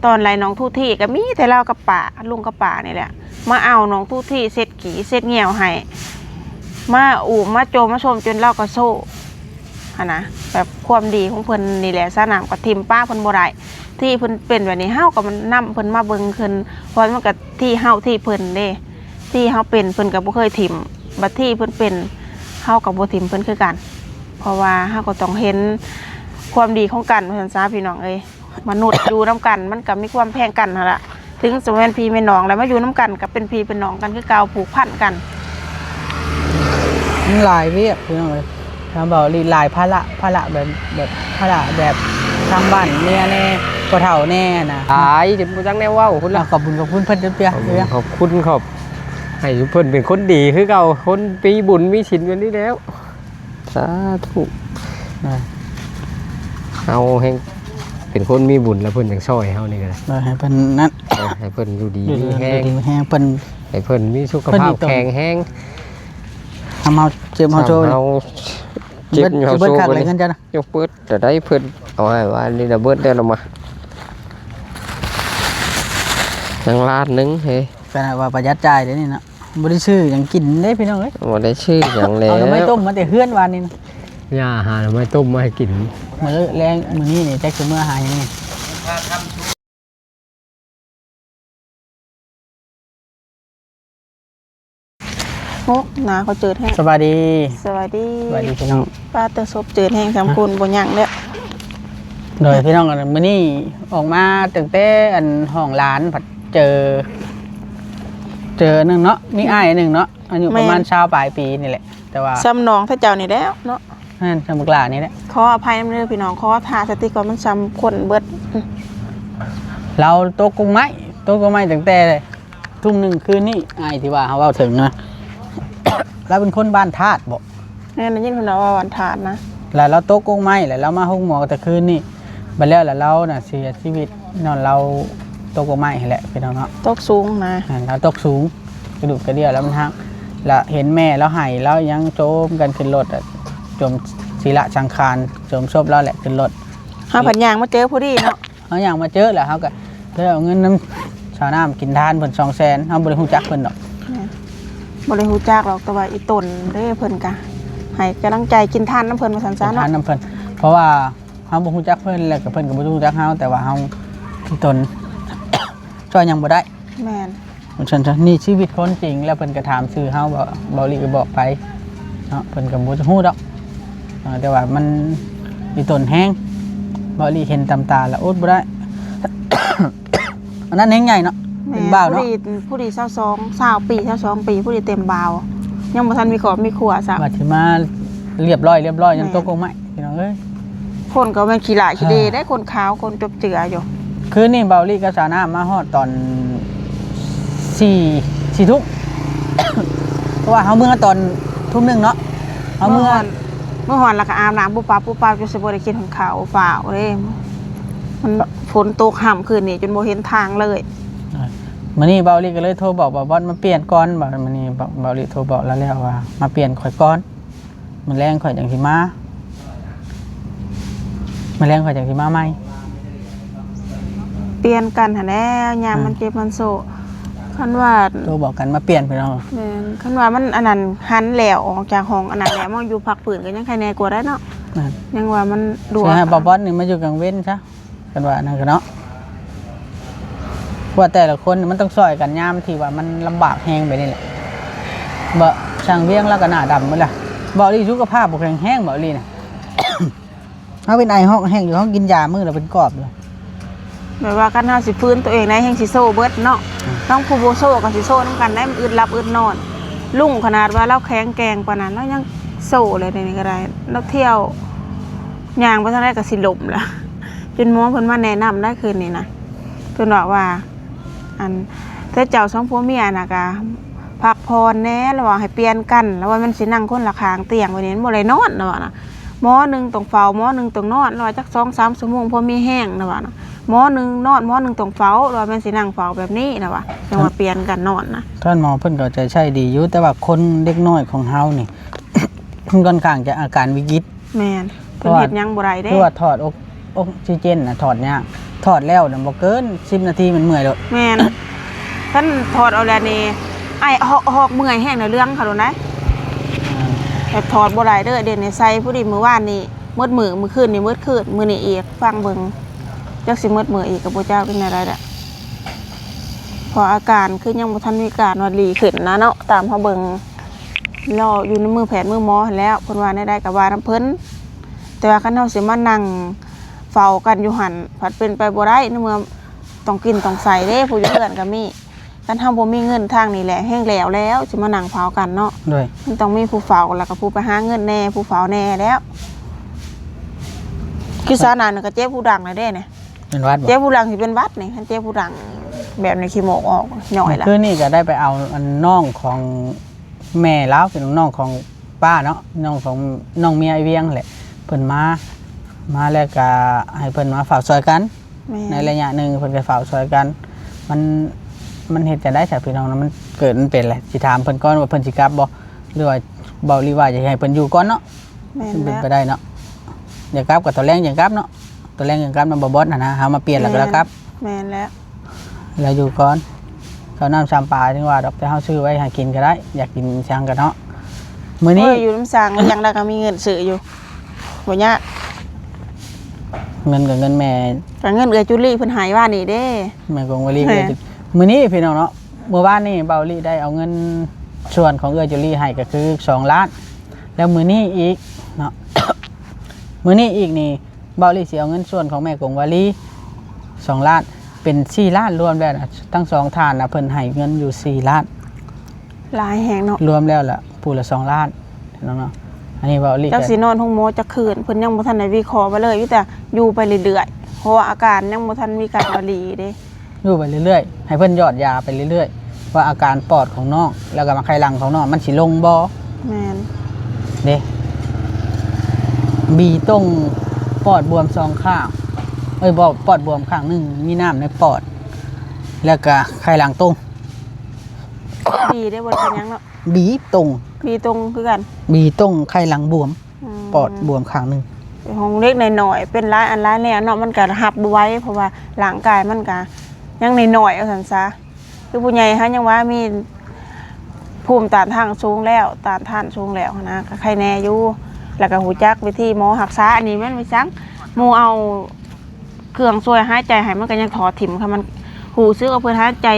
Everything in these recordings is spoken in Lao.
ຕອນໄລ່ນ້ອງທູທີກໍມີແຕ່ລາວກັບປ້າ ລຸງກັບປ້ານີ້ແຫຼະ ມາເອົານ້ອງທູທີເຊັດຂີ້ເຊັດຍ່ຽວໃຫ້ ມາອູ້ມມາໂຈມມາຊົມຈົນລາວກໍໂຊຫັ້ນນະ. ແບບຄວາມດີຂອງເພິ່ນນີ້ແຫຼະ ສາວນ້ຳກໍຖິ້ມປະເພິ່ນບໍ່ໄດ້. ທີ່ເພິ່ນເປັນແບບນີ້ ເຮົາກໍນຳເພິ່ນມາເບິ່ງຂຶ້ນ ເພາະມັນກໍທີ່ເຮົາທີ່ເພິ່ນເດ້ ທີ່ເຮົາເປັນ ເພິ່ນກໍບໍ່ເຄີຍຖິ້ມ ບັດທີ່ເພິ່ນເປັນ ເຮົາກໍບໍ່ຖິ້ມເພິ່ນຄືກັນ ເພາະວ່າເຮົາກໍຕ້ອງເຫັນຄວາມດີຂອງກັນ ວ່າຊັ້ນຊະ ພີ່ນ້ອງເອີຍ. ມະນຸດຢູ່ນຳກັນ ມັນກໍມີຄວາມແພງກັນຫັ້ນລະ ເຖິງຊິແມ່ນພີ່ແມ່ນນ້ອງແລ້ວ ມາຢູ່ນຳກັນກໍເປັນພີ່ເປັນນ້ອງກັນຄືເກົ່າ ຜູກພັນກັນ. ມັນຫຼາຍວຽກ ພີ່ນ້ອງເອີຍ ຖ້າເວົ້າອີ່ຫຼີຫຼາຍພາລະ ພາລະແບບ ແບບພາລະແບບທາງບ້ານເມຍແດ່ ພໍ່ເຖົ້າແດ່ນະ ຫຼາຍຈົນບໍ່ຈັກແນວເວົ້າພຸ້ນລະ. ຂອບບຸນຂອບຄຸນເພິ່ນເດີ ຂອບຄຸນ ຂອບໃຫ້ເພິ່ນເປັນຄົນດີຄືເກົ່າ ຄົນມີບຸນມີສິນແບບນີ້ແລ້ວ. ສາທຸ ອ່າ ເຮົາແຮ່ງເປັນຄົນມີບຸນ ແລ້ວເພິ່ນຈັ່ງຊ່ອຍເຮົານີ້ກໍໄດ້ ເອີ ໃຫ້ເພິ່ນນັ້ນ ເອີ ໃຫ້ເພິ່ນຢູ່ດີມີແຮງ ຢູ່ດີມີແຮງ ເພິ່ນ ໃຫ້ເພິ່ນມີສຸຂະພາບແຂງແຮງ. ທຳເຮົາເຈັບເຮົາໂຊ ເຮົາເຈັບເຮົາໂຊ ເບິດເທົ່າໃດເງິນເຈົ້ານະ? ຍົກເປີດແຕ່ໃດ ເພິ່ນເອົາໃຫ້ວ່ານີ້ລະ ເບິດແລ້ວນະ ມາ ຍັງລ້ານໜຶ່ງເຮີຍ. ຂະໜາດວ່າປະຢັດຈ່າຍເດ້ນີ້ເນາະ ບໍ່ໄດ້ຊື້ຫຍັງກິນເດ້ພີ່ນ້ອງເອີຍ ບໍ່ໄດ້ຊື້ຫຍັງແລ້ວ ເອົາໜໍ່ໄມ້ຕົ້ມມາແຕ່ເຮືອນວານນີ້ນະ. ຢ່າຫາໜໍ່ໄມ້ຕົ້ມມາໃຫ້ກິນ ມື້ແລງມື້ນີ້ນີ້ຈັກຊິເມືອຫາຫຍັງນີ້. ໂອ້ ໜ້າເຂົາເຈີດແຮງ. ສະບາຍດີ ສະບາຍດີ ສະບາຍດີພີ່ນ້ອງ ປ້າເຕີສົບເຈີດແຮງ ສາມຄົນບໍ່ຍັງແລ້ວ. ໂດຍ ພີ່ນ້ອງ ມື້ນີ້ອອກມາຕັ້ງແຕ່ອັນຫ້ອງຫຼານ ພັດເຈີ ເຈີໜຶ່ງເນາະ ມີອ້າຍໜຶ່ງເນາະ ອາຍຸປະມານຊາວປາຍປີນີ້ແຫຼະ ແຕ່ວ່າສ່ຳນ້ອງເຂົາເຈົ້ານີ້ແຫຼະເນາະ. ແມ່ນ ສ່ຳບັກຫຼ້ານີ້ແຫຼະ. ຂໍອະໄພນຳເດີພີ່ນ້ອງ ຂໍພາສະຕິກ່ອນ ມັນສ່ຳຄົນເບິດ. ລາວຕົກກົກໄມ້ ຕົກກົກໄມ້ຕັ້ງແຕ່ທຸ່ມໜຶ່ງຄືນນີ້ ອ້າຍທີ່ວ່າເຮົາເວົ້າເຖິງນະ ລາວເປັນຄົນບ້ານທາດບໍ? ແມ່ນ ໄດ້ຍິນເພິ່ນເວົ້າວ່າບ້ານທາດນະ ແລ້ວລາວຕົກກົກໄມ້ ແລ້ວລາວມາໂຮງໝໍແຕ່ຄືນນີ້ ບັດແລ້ວລະລາວນະເສຍຊີວິດຍ້ອນລາວຕົກກົກໄມ້ຫັ້ນແຫຼະ ພີ່ນ້ອງເນາະ. ຕົກສູງນະ ແມ່ນ ລາວຕົກສູງ ກະດູກກະເດ່ຍລາວມັນຫັກ ລະເຫັນແມ່ລາວໄຫ້ ລາວຍັງໂຈມກັນຂຶ້ນລົດ ໂຈມສີລະສັງຂານ ໂຈມສົບລາວແຫຼະຂຶ້ນລົດ. ເຮົາພັດຍ່າງມາເຈີພໍດີເນາະ ເຮົາຍ່າງມາເຈີ ແລ້ວເຮົາກະໄດ້ເອົາເງິນນຳຊາວນ້ຳກິນທານເພິ່ນສອງແສນ ເຮົາບໍ່ໄດ້ຮູ້ຈັກເພິ່ນດອກ. ແມ່ນ ບໍ່ໄດ້ຮູ້ຈັກດອກ ແຕ່ວ່າອີ່ຕົນເດ້ ເພິ່ນກະໃຫ້ກຳລັງໃຈ ກິນທານນຳເພິ່ນວ່າຊັ້ນຊະເນາະ ກິນທານນຳເພິ່ນ ເພາະວ່າ ເຮົາບໍ່ຮູ້ຈັກເພິ່ນ ແລ້ວກໍເພິ່ນກໍບໍ່ຮູ້ຈັກເຮົາ ແຕ່ວ່າເຮົາ ຕົນ ຊ່ອຍຫຍັງບໍ່ໄດ້. ແມ່ນ ວ່າຊັ້ນຊະ ນີ້ຊີວິດຄົນຈິງ ແລ້ວເພິ່ນກໍຖາມຊື່ເຮົາ ເບົາຫຼີກໍບອກໄປເນາະ ເພິ່ນກໍບໍ່ຮູ້ດອກ ເອີ ແຕ່ວ່າມັນອີ່ຕົນແຮງ ເບົາຫຼີເຫັນຕາມຕາແລ້ວອົດບໍ່ໄດ້. ອັນນັ້ນແຮງໃຫຍ່ເນາະ ເປັນບ່າວເນາະ ຜູ້ດີ ຜູ້ດີຊາວສອງ ຊາວປີ ຊາວສອງປີ ຜູ້ດີເຕັມບ່າວ ຍັງບໍ່ທັນມີຄອບມີຄົວຊ້ຳ ວ່າຊິມາລຽບຮ້ອຍ ລຽບຮ້ອຍ ຍັງຕົກລົງມາ ພີ່ນ້ອງເອີຍ ຄົນກໍແມ່ນຂີ້ຫຼ້າຂີ້ເດເດ້ ຄົນຂາວ ຄົນຈົບເຈືອຢູ່. ຄືນນີ້ເບົາຫຼີກັບສາວນ້ຳມາຮອດຕອນສີ່ ສີ່ທຸ່ມ ເພາະວ່າເຮົາເມືອຕອນທຸ່ມໜຶ່ງເນາະ ເຮົາເມືອ ເມືອຮອດ ເມືອຮອດແລ້ວກໍອາບນ້ຳປຸບປັບປຸບປັບ ຈົນຊິບໍ່ໄດ້ກິນເຂົ້າຟ້າວເດ້ ມັນຝົນຕົກຫ້ຳຄືນນີ້ ຈົນບໍ່ເຫັນທາງເລີຍ. ມື້ນີ້ເບົາຫຼີກໍເລີຍໂທບອກບ່າວບອດມາປ່ຽນກ່ອນ ບາດມື້ນີ້ເບົາຫຼີໂທບອກລາວແລ້ວວ່າ ມາປ່ຽນຂ້ອຍກ່ອນ ມື້ແລງຂ້ອຍຈັ່ງຊິມາ ມື້ແລງຂ້ອຍຈັ່ງຊິມາໃໝ່. ປ່ຽນກັນຫັ້ນແຫຼະ ຍາມມັນເຈັບມັນໂຊ ຄັນວ່າໂທບອກກັນມາປ່ຽນພີ່ນ້ອງ. ແມ່ນ ຄັນວ່າມັນອັນນັ້ນ ຫັນແລ້ວອອກຈາກຫ້ອງອັນນັ້ນແລ້ວ ມາຢູ່ພັກຟື້ນກໍຍັງໄຄແນ່ກວ່າໄດ໋ເນາະ. ແມ່ນ ຍັງວ່າມັນດູ ຊິໃຫ້ບ່າວບອດນີ້ມາຢູ່ກາງເວັນຊະ. ເພິ່ນວ່ານັ້ນກະເນາະ ວ່າແຕ່ລະຄົນມັນຕ້ອງຊ່ອຍກັນຍາມທີ່ວ່າມັນລຳບາກແຮງແບບນີ້ແຫຼະ. ເບາະຊ່າງວຽງລາວກະໜ້າດຳໝົດລະ ເບົາຫຼີສຸຂະພາບບໍ່ແຂງແຮງ ເບົາຫຼີນະ ເຮົາເປັນໄອຮອກແຮງຢູ່ ເຮົາກິນຢາມື້ລະເປັນກອບຢູ່. ແບບວ່າຄັນເຮົາຊິຟື້ນໂຕເອງໄດ້ແຮງຊິໂຊເບິດເນາະ ອືມ ຕ້ອງຜູ້ບໍ່ໂຊກໍຊິໂຊນຳກັນໄດ໋ ມັນອຶດຫຼັບອຶດນອນ. ລຸງຂະໜາດວ່າລາວແຂງແກ່ງປານນັ້ນ ລາວຍັງໂຊເລີຍ ດຽວນີ້ກໍໄດ້ ລາວທ່ຽວ ຍ່າງໄປທາງໃດກໍຊິລົ້ມລະ ຈົນໝໍເພິ່ນມາແນະນຳໄດ້ຄືນນີ້ນະ ເພິ່ນເວົ້າວ່າ ອັນ ເຈົ້າສອງຜົວເມຍນະກະພັກຜ່ອນແດ່ ລະວ່າໃຫ້ປ່ຽນກັນ ລະວ່າມັນຊິນັ່ງຄົນລະຂ້າງຕຽງ ບາດນີ້ມັນບໍ່ໄດ້ນອນ ລະວ່ານະ ໝໍໜຶ່ງຕ້ອງເຝົ້າ ໝໍໜຶ່ງຕ້ອງນອນ ລະວ່າຈັກສອງສາມຊົ່ວໂມງພໍມີແຮງ ລະວ່ານະ ໝໍໜຶ່ງນອນ ໝໍໜຶ່ງຕ້ອງເຝົ້າ ລະວ່າແມ່ນຊິນັ່ງເຝົ້າແບບນີ້ ລະວ່າຈັ່ງວ່າປ່ຽນກັນນອນນະ. ທ່ານໝໍເພິ່ນກໍເອົາໃຈໃສ່ດີຢູ່ ແຕ່ວ່າຄົນເດັກນ້ອຍຂອງເຮົານີ້ ມັນຂ້ອນຂ້າງຈະອາການວິກິດ. ແມ່ນ ເພິ່ນເຮັດຫຍັງບໍ່ໄດ້ເດ້ ຄືວ່າຖອດອົກ ອົກຊີເຈນນະຖອດຍາກ ຖອດແລ້ວນະ ບໍ່ເກີນສິບນາທີມັນເມື່ອຍໂລດ. ແມ່ນ. ຄັນຖອດເອົາແລ້ວນີ້ ອ້າຍ ຮອກ ຮອກເມື່ອຍແຮງນະ ເລື່ອງເຂົາໂລດນະ. ແບບຖອດບໍ່ໄດ້ເດີ ດຽວນີ້ໃສ່ພໍດີ ມື້ວານນີ້ໝົດມື້ ມື້ຄືນນີ້ໝົດຄືນ ມື້ນີ້ອີກ ຟັງເບິ່ງ ຈັກຊິໝົດມື້ອີກກໍບໍ່ຈັກເປັນແນວໃດແຫຼະ ເພາະອາການຄືຍັງບໍ່ທັນມີການວ່າດີຂຶ້ນນະເນາະ ຕາມເຮົາເບິ່ງ ລໍຢູ່ໃນມືແພດມືໝໍຫັ້ນແຫຼ້ວ ເພິ່ນວ່າແນວໃດກໍວ່ານຳເພິ່ນ ແຕ່ວ່າຄັນເຮົາຊິມານັ່ງເຝົ້າກັນຢູ່ຫັ້ນ ພັດເປັນໄປບໍ່ໄດ້ ໃນເມື່ອຕ້ອງກິນຕ້ອງໃຊ້ເດ້ ຜູ້ຢູ່ເຮືອນກໍມີ ຄັນເຮົາບໍ່ມີເງິນທາງນີ້ແຫຼະ ແຮ່ງແລ້ວແລ້ວ ຊິມານັ່ງເຝົ້າກັນເນາະ. ໂດຍ. ມັນຕ້ອງມີຜູ້ເຝົ້າ ແລ້ວກໍຜູ້ໄປຫາເງິນແດ່ ຜູ້ເຝົ້າແດ່ແລ້ວ ຄືສາວນານກໍເຈັບຫູດັງແລ້ວເດ້ນີ້ ເປັນຫວັດບໍ່? ເຈັບຫູດັງ ຊິເປັນຫວັດນີ້ ຄັນເຈັບຫູດັງແບບນີ້ ຂີ້ມູກອອກ ຍ້ອຍລະ. ຄືນນີ້ກໍໄດ້ໄປເອົາອັນນ້ອງຂອງແມ່ລາວ ເປັນນ້ອງຂອງປ້າເນາະ ນ້ອງຂອງ ນ້ອງເມຍອ້າຍວຽງແຫຼະ ເພິ່ນມາ ມາແລ້ວກໍໃຫ້ເພິ່ນມາເຝົ້າຊ່ອຍກັນ. ແມ່ນ. ໃນໄລຍະໜຶ່ງເພິ່ນກໍເຝົ້າຊ່ອຍກັນ ມັນ ມັນເຮັດຈັ່ງໃດຊະພີ່ນ້ອງນະ ມັນເກີດມັນເປັນແຫຼະ ຊິຖາມເພິ່ນກ່ອນວ່າເພິ່ນຊິກັບບໍ່ ຫຼືວ່າເບົາລີວ່າຢາກໃຫ້ເພິ່ນຢູ່ກ່ອນເນາະ. ແມ່ນ. ມັນເປັນໄປໄດ້ເນາະ ຢາກກັບກໍຕອນແລງຈັ່ງກັບເນາະ ຕອນແລງຈັ່ງກັບນຳບໍ່ບອດຫັ້ນນະ ເຮົາມາປ່ຽນແລ້ວກໍແລ້ວກັບ. ແມ່ນແລ້ວ. ແລ້ວຢູ່ກ່ອນ ເຂົ້ານ້ຳຊຳປາຈັ່ງວ່າດອກ ແຕ່ເຮົາຊື້ໄວ້ຫາກິນກໍໄດ້ ຢາກກິນຫຍັງກໍເນາະ ມື້ນີ້. ໂອ້ຍ ຢູ່ນຳຊ່າງ ຫຍັງລະກໍມີເງິນຊື້ຢູ່ ບໍ່ຍາກ. ເງິນກໍເງິນແມ່ ກໍເງິນເອື້ອຍຈູລີເພິ່ນໃຫ້ວານນີ້ເດ້ ແມ່ກົງວາລີ. ແມ່ ມື້ນີ້ພີ່ນ້ອງເນາະ ມື້ວານນີ້ເບົາລີໄດ້ເອົາເງິນສ່ວນຂອງເອື້ອຍຈູລີໃຫ້ກໍຄືສອງລ້ານ ແລ້ວມື້ນີ້ອີກເນາະ ມື້ນີ້ອີກນີ້ ເບົາລີຊິເອົາເງິນສ່ວນຂອງແມ່ກົງວາລີສອງລ້ານ ເປັນສີ່ລ້ານ ລວມແລ້ວນະ ທັງສອງທ່ານນະ ເພິ່ນໃຫ້ເງິນຢູ່ສີ່ລ້ານ. ຫຼາຍແຮງເນາະ ລວມແລ້ວລະຜູ້ລະສອງລ້ານເນາະ. ອັນນີ້ເວົ້າອີ່ຫຼີ ຈັກຊິນອນໂຮງໝໍຈັກຄືນ ເພິ່ນຍັງບໍ່ທັນໄດ້ວິເຄາະໄວ້ເລີຍ ມີແຕ່ຢູ່ໄປເລື້ອຍໆ ເພາະວ່າອາການຍັງບໍ່ທັນມີການວ່າດີເດ້. ຢູ່ໄປເລື້ອຍໆ ໃຫ້ເພິ່ນຢອດຢາໄປເລື້ອຍໆ ວ່າອາການປອດຂອງນ້ອງ ແລ້ວກໍໝາກໄຂ່ຫຼັງຂອງນ້ອງມັນຊິລົງບໍ່. ແມ່ນ. ເດ້ ບີຕົງ ປອດບວມສອງຂ້າງ ເອີຍ ບໍ່ ປອດບວມຂ້າງໜຶ່ງ ມີນ້ຳໃນປອດ ແລ້ວກໍໄຂ່ຫຼັງຕົງ. ບີເດ້ ບໍ່ໄດ້ເປັນຫຍັງເນາະ ບີຕົງ ບີຕົງຄືກັນ ບີຕົງ ໄຂ່ຫຼັງບວມ ອືມ ປອດບວມຂ້າງໜຶ່ງ. ຂອງເດັກນ້ອຍໆ ເປັນຫຼາຍອັນຫຼາຍແນວເນາະ ມັນກໍຮັບບໍ່ໄຫວ ເພາະວ່າຮ່າງກາຍມັນກໍຍັງນ້ອຍໆ ວ່າຊັ້ນຊະ. ຄືຜູ້ໃຫຍ່ເຮົາຍັງວ່າມີພູມຕ້ານທານສູງແລ້ວ ຕ້ານທານສູງແລ້ວຫັ້ນນະ ກໍໄຄແນ່ຢູ່. ແລ້ວກໍຮູ້ຈັກວິທີໝໍຮັກສາ ອັນນີ້ແມ່ນວ່າຈັ່ງ ໝູ່ເອົາເຄື່ອງຊ່ວຍຫາຍໃຈໃຫ້ ມັນກໍຍັງຖອດຖິ້ມ. ຄັນມັນຮູ້ສຶກວ່າເພິ່ນຫາຍໃຈ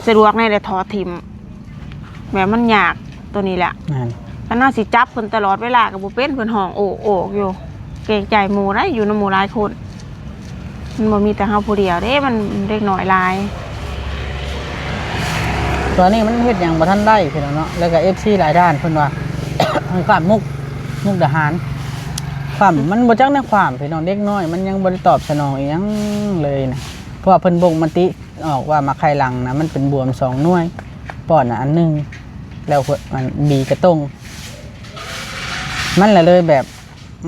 ສະດວກແນ່ ແລ້ວຖອດຖິ້ມ ແບບມັນຍາກໂຕນີ້ແຫຼະ. ແມ່ນ. ຄັນເຮົາຊິຈັບເພິ່ນຕະຫຼອດເວລາກໍບໍ່ເປັນ ເພິ່ນຮ້ອງໂອກໆຢູ່. ເກງໃຈໝູ່ໄດ໋ ຢູ່ນຳໝູ່ຫຼາຍຄົນ ມັນບໍ່ມີແຕ່ເຮົາຜູ້ດຽວເດ້ ມັນເດັກນ້ອຍຫຼາຍ. ຕອນນີ້ມັນເຮັດຫຍັງບໍ່ທັນໄດ້ພີ່ນ້ອງເນາະ ແລ້ວກໍເອັຟຊີຫຼາຍທ່ານເພິ່ນວ່າ ໃຫ້ຂ້າມມຸກ ມຸກດາຫານ ຂ້າມ ມັນບໍ່ຈັກແນວຂ້າມພີ່ນ້ອງ ເດັກນ້ອຍມັນຍັງບໍ່ໄດ້ຕອບສະໜອງອີ່ຫຍັງເລີຍນະ ເພາະວ່າເພິ່ນບົ່ງມະຕິອອກວ່າໝາກໄຂ່ຫຼັງນະ ມັນເປັນບວມສອງໜ່ວຍ ປອດນະອັນໜຶ່ງ ແລ້ວ ອັນ ບີກະຕົງ ມັນລະເລີຍແບບ